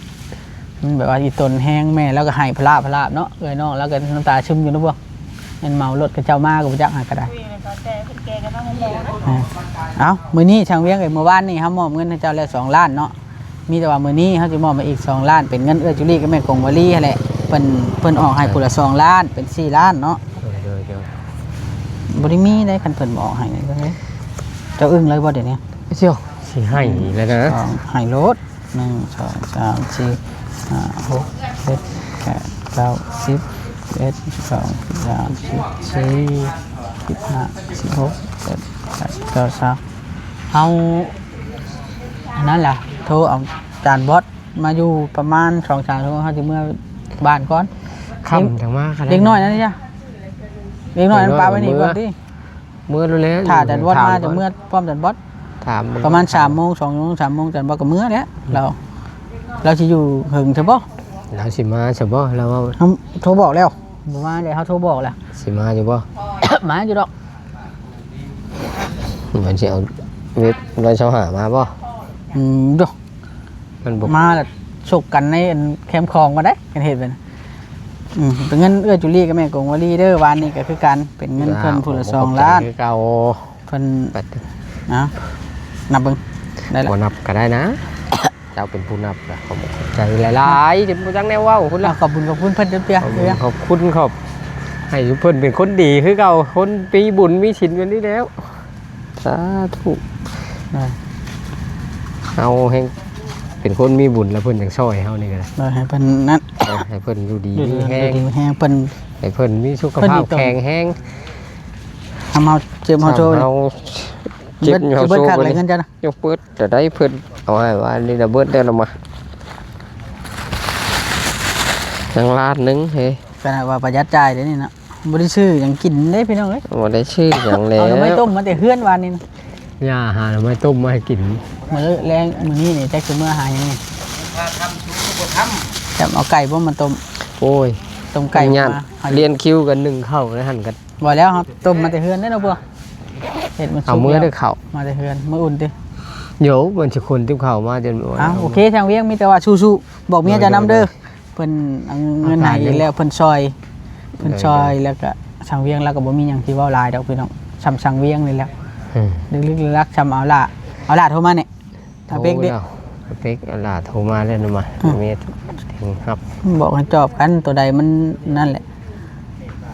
ມັນແບບວ່າອີ່ຕົນແຮງ ແມ່ລາວກໍໄຫ້ພະລາບໆເນາະ ເອື້ອຍນ້ອງລາວກໍນ້ຳຕາຊຶມຢູ່ນະ ພວກແມ່ນເມົາລົດເຂົາເຈົ້າມາກໍບໍ່ຈັກ ຫາກໍໄດ້ ເອົ້າ ມື້ນີ້ຊ່າງວຽງເອີຍ ມື້ວານນີ້ເຮົາມອບເງິນໃຫ້ເຈົ້າແລ້ວສອງລ້ານເນາະ ມີແຕ່ວ່າມື້ນີ້ເຮົາຊິມອບໃຫ້ອີກສອງລ້ານ ເປັນເງິນເອື້ອຍຈູລີກັບແມ່ກົງວາລີຫັ້ນແຫຼະ ເພິ່ນ ເພິ່ນອອກໃຫ້ຜູ້ລະສອງລ້ານ ເປັນສີ່ລ້ານເນາະ ໂດຍໆ ບໍ່ໄດ້ມີໃດ ຄັນເພິ່ນບໍ່ອອກໃຫ້ ເຈົ້າອຶ້ງເລີຍບໍ່ດຽວນີ້ ຊິໃຫ້ແລ້ວນະ ໃຫ້ໂລດ ໜຶ່ງ ສອງ ສາມ ສີ່ ຫ້າ ຫົກ ເຈັດ ແປດ ເກົ້າ ສິບ ສິບເອັດ ສິບສອງ ສິບສາມ ສິບສີ່ ສິບຫ້າ ສິບຫົກ ສິບເຈັດ ສິບແປດ ສິບເກົ້າ ຊາວ ເຮົາ ອັນນັ້ນລະ ໂທເອົາຈານບອດມາຢູ່ປະມານສອງສາມຊົ່ວໂມງ ເຮົາຊິເມືອບ້ານກ່ອນ ຄ່ຳຈັ່ງມາ ເດັກນ້ອຍນັ້ນເດ ເດັກນ້ອຍນັ້ນປະໄວ້ນີ້ກ່ອນຕິ ເມືອໂລດແລ້ວ ຖ້າຈານບອດມາຈະເມືອພ້ອມຈານບອດ ປະມານສາມໂມງ ສອງໂມງ ສາມໂມງ ຈານບອດກໍເມືອແລ້ວ ລາວ ລາວຊິຢູ່ເຫິງຊະບໍ່ ລາວຊິມາຊະບໍ່ ລາວເວົ້າ ເຮົາໂທບອກແລ້ວ ບໍ່ມາເດ ເຮົາໂທບອກແລ້ວ ຊິມາຢູ່ບໍ່ ມາຢູ່ດອກ ມັນຊິເອົາເວັບຮ້ອຍຊາວຫ້າມາບໍ່ ອືມ ໂດ ມັນບໍ່ ມາລະຊົກກັນໃນອັນແຄມຂອງກໍໄດ້ ກັນເຮັດເປັນ ອືມ ເປັນເງິນເອື້ອຍຈູລີກັບແມ່ກົງວາລີເດີ ວານນີ້ກໍຄືກັນ ເປັນເງິນເພິ່ນຜູ້ລະສອງລ້ານ ຄືເກົ່າ ເພິ່ນ ເອົາ ນັບເບິ່ງ ໄດ້ລະ ບໍ່ນັບກໍໄດ້ນະ ເຈົ້າເປັນຜູ້ນັບລະ ຂອບໃຈຫຼາຍໆ ຈົນບໍ່ຈັກແນວເວົ້າພຸ້ນລະ ຂອບບຸນຂອບຄຸນເພິ່ນຈົນເປີຍ ຂອບຄຸນ ຂອບ ໃຫ້ເພິ່ນເປັນຄົນດີຄືເກົ່າ ຄົນມີບຸນມີສິນແບບນີ້ແລ້ວ. ສາທຸ ເຮົາແຮ່ງເປັນຄົນມີບຸນ ແລ້ວເພິ່ນຈັ່ງຊ່ອຍເຮົານີ້ກໍໄດ້ ໃຫ້ເພິ່ນນັ້ນ ໃຫ້ເພິ່ນຢູ່ດີມີແຮງ ເພິ່ນ ໃຫ້ເພິ່ນມີສຸຂະພາບແຂງແຮງ ທຳເຮົາເຈັບເຮົາໂຊ ເຮົາເຈັບເຮົາໂຊ ເບິດຄັກເລີຍເງິນເຈົ້ານະ ຍົກເປີດແຕ່ໄດ້ເພິ່ນ ເອົາໃຫ້ວ່ານີ້ລະເບິດແລ້ວລະມາ ຍັງລ້ານໜຶ່ງເຮີ ຂະໜາດວ່າປະຢັດຈ່າຍເດ້ນີ້ເນາະ. ບໍ່ໄດ້ຊື້ຫຍັງກິນເດ້ພີ່ນ້ອງເອີຍ ບໍ່ໄດ້ຊື້ຫຍັງແລ້ວ ເອົາໜໍ່ໄມ້ຕົ້ມມາແຕ່ເຮືອນວານນີ້ນະ ຢ່າຫາໜໍ່ໄມ້ຕົ້ມມາໃຫ້ກິນ ມື້ແລງມື້ນີ້ນີ້ຈັກຊິເມືອຫາຫຍັງນີ້ ທຳຊຸກບໍ່ທຳ ຈຳເອົາໄກ່ບໍ່ມາຕົ້ມ ໂອ້ຍ ຕົ້ມໄກ່ ຢ້ານມາ ລຽນຄິວກັນໜຶ່ງເຂົ້າໃນຫັ້ນກັນ ບໍ່ແລ້ວເຮົາຕົ້ມມາແຕ່ເຮືອນເດ້ເນາະພວກ ເຮັດມັນສຸກ ເອົາເມືອແລ້ວ ເຂົ້າມາແຕ່ເຮືອນ ມື້ອຸ່ນຕິ ໂຢ ມັນຊິຄົນຕິບເຂົ້າມາຈົນ ເອົາ ໂອເຄ ທາງວຽງມີແຕ່ວ່າສູ້ໆ ບອກເມຍເຈົ້ານຳເດີ. ເພິ່ນເອົາເງິນໃຫ້ອີກແລ້ວ ເພິ່ນຊ່ອຍ ເພິ່ນຊ່ອຍ ແລ້ວກະຊ່າງວຽງລາວກະບໍ່ມີຫຍັງຊິເວົ້າຫຼາຍດອກພີ່ນ້ອງ ຊ່ຳຊ່າງວຽງນີ້ແຫຼະ ອືມ ລຶກໆຫຼັກໆ ຊ່ຳເອົາຫຼ້າ ເອົາຫຼ້າໂທມານີ້ ເອົາເປັກເດ້ ເອົາເປັກ ເອົາຫຼ້າໂທມາແລ້ວນະມາ ອືມ ເມຍເຕັງຮັບ ບອກໃຫ້ຈອບກັນ ໂຕໃດມັນນັ້ນແຫຼະ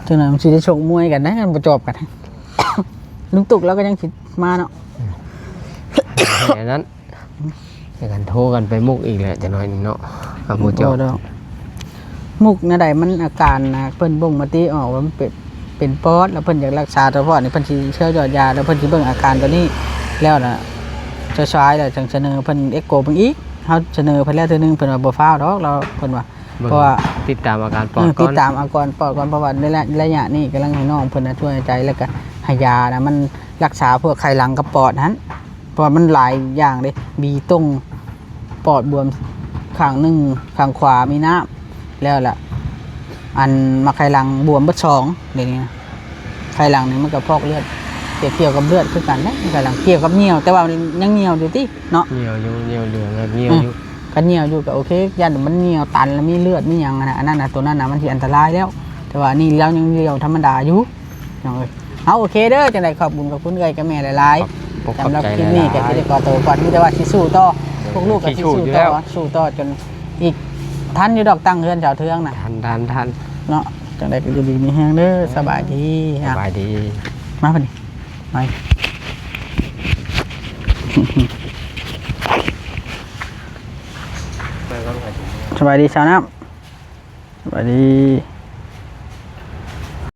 ຈັ່ງນັ້ນມັນຊິໄດ້ຊົກມວຍກັນນະ ຄັນບໍ່ຈອບກັນ ລຸງຕຸກລາວກະຍັງຊິມາເນາະ ອືມ ແນວນັ້ນ ໃຫ້ກັນໂທກັນໄປມຸກອີກແຫຼະ ຈັກໜ້ອຍໜຶ່ງເນາະ ຄຳບໍ່ຈອບ ມຸກແນວໃດມັນອາການນະ ເພິ່ນບົ່ງມະຕິອອກວ່າມັນເປັນ ເປັນປອດ ແລ້ວເພິ່ນຢາກລັກສາສະເພາະນີ້ ເພິ່ນຊິເຊືອຢອດຢາ ແລ້ວເພິ່ນຊິເບິ່ງອາການໂຕນີ້ ແລ້ວນະ ຊາຍໆ ແລ້ວຈັ່ງສະເໜີເພິ່ນເອັກໂກເບິ່ງອີກ. ເຮົາສະເໜີເພິ່ນແລ້ວເທື່ອໜຶ່ງ ເພິ່ນວ່າບໍ່ຟ້າວດອກ ລາວ ເພິ່ນວ່າ ເບິ່ງ ເພາະວ່າ ຕິດຕາມອາການປອດ ເອີ ກ່ອນ ຕິດຕາມອາການປອດກ່ອນ ເພາະວ່າໃນໄລ ໄລຍະນີ້ກຳລັງໃຫ້ນ້ອງເພິ່ນນະ ຊ່ວຍຫາຍໃຈ ແລ້ວກະໃຫ້ຢານະ ມັນ ລັກສາພວກໄຂ້ຫຼັງກັບປອດຫັ້ນ ເພາະວ່າມັນຫຼາຍຢ່າງເດ້ ບີຕົງ ປອດບວມຂ້າງໜຶ່ງ ຂ້າງຂວາມີນ້ຳ ແລ້ວລະ ອັນ ໝາກໄຂ່ຫຼັງບວມເບິດສອງ ດຽວນີ້ນະ. ໄຂ່ຫຼັງນີ້ມັນກໍພອກເລືອດ ກ່ຽວກັບເລືອດຄືກັນເດ້ ໄຂ່ຫຼັງກ່ຽວກັບຍ່ຽວ ແຕ່ວ່າມັນຍັງຍ່ຽວຢູ່ຕິເນາະ ຍ່ຽວຢູ່ ຍ່ຽວເຫຼືອງ ຍ່ຽວຢູ່. ຄັນຍ່ຽວຢູ່ກໍໂອເຄ ຢ້ານມັນຍ່ຽວຕັນ ແລ້ວມີເລືອດມີຫຍັງຫັ້ນນະ ອັນນັ້ນນະ ໂຕນັ້ນນະ ມັນຊິອັນຕະລາຍແລ້ວ ແຕ່ວ່າອັນນີ້ລາວຍັງຍ່ຽວທຳມະດາຢູ່ ພີ່ນ້ອງເອີຍ. ເອົາ ໂອເຄເດີ ຈັ່ງໃດຂອບບຸນຂອບຄຸນເອື້ອຍກັບແມ່ຫຼາຍໆ. ຂອບ ຂອບໃຈຫຼາຍໆ. ສຳລັບຄລິບນີ້ກໍຊິໄດ້ຂໍໂຕກ່ອນ ມີແຕ່ວ່າຊິສູ້ຕໍ່ ພວກລູກກໍຊິສູ້ຕໍ່ ສູ້ຕໍ່ຈົນອີກ ທັນຢູ່ດອກ ຕັ້ງເຮືອນເຊົາເທື່ອນະ ທັນໆໆ ເນາະ. ຈັ່ງໃດກໍຢູ່ດີມີແຮງເດີ ສະບາຍດີ ສະບາຍດີ. ມາບັດນີ້ ມາ ສະບາຍດີສາວນ້ຳ ສະບາຍດີ.